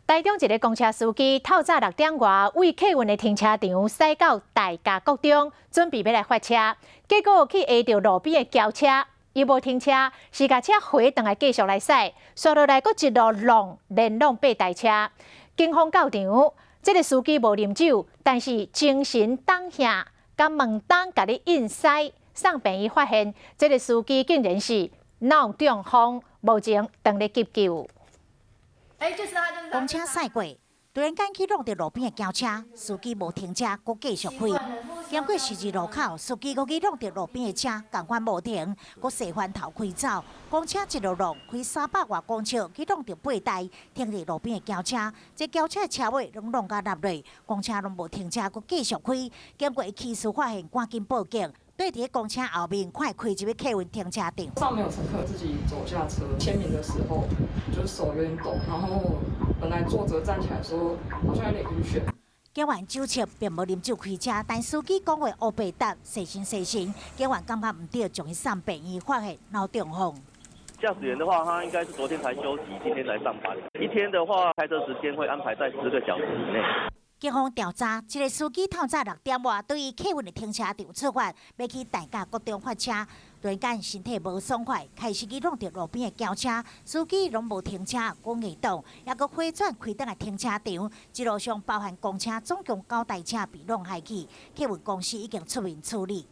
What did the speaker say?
台中一个公車司機透早6點外，對客運的停車場駛到大甲國中，準備欲來發車，結果去挨著路邊的轎車，伊無停車，是共車回轉來繼續來駛，煞落來閣一路挵，連挵八台車。警方到場，這个司機無啉酒，但是精神膽怯，共門東共你硬塞，送病院發現，這个司機竟然是腦中風，目前正咧急救。公車駛過，突然間去挵著路邊的轎車，司機無停車，閣繼續開。經過十字路口，司機閣去挵著路邊的車，仝款無停，閣踅翻頭開走。公車一路挵，開300外公尺去挵著八台停佇路邊的轎車，這轎車的車尾攏挵甲落落，公車攏無停車，閣繼續開。經過起事發現，趕緊報警。對佇公車後面，看伊開入去客運停車場。上沒有乘客，自己走下車簽名的時候，就是手有點抖，然後本來坐著站起來的時候，好像有點暈眩。警員酒測並無啉酒開車，但司機講話烏白答，細聲細聲。警員感覺毋對，將伊送病院，發現腦中風。駕駛員的話，他應該是昨天才休息，今天來上班。一天的話，開車時間會安排在10個小時以內。警方調查，這个司機透早6點外對客運的停車場出發，欲去大甲國中發車，突然間身體無爽快，開始去挵著路邊的轎車，司機攏無停車，閣硬擋，猶閣回轉開轉來停車場，一路上包含公車總共九台車被挵害去，客運公司已經出面處理。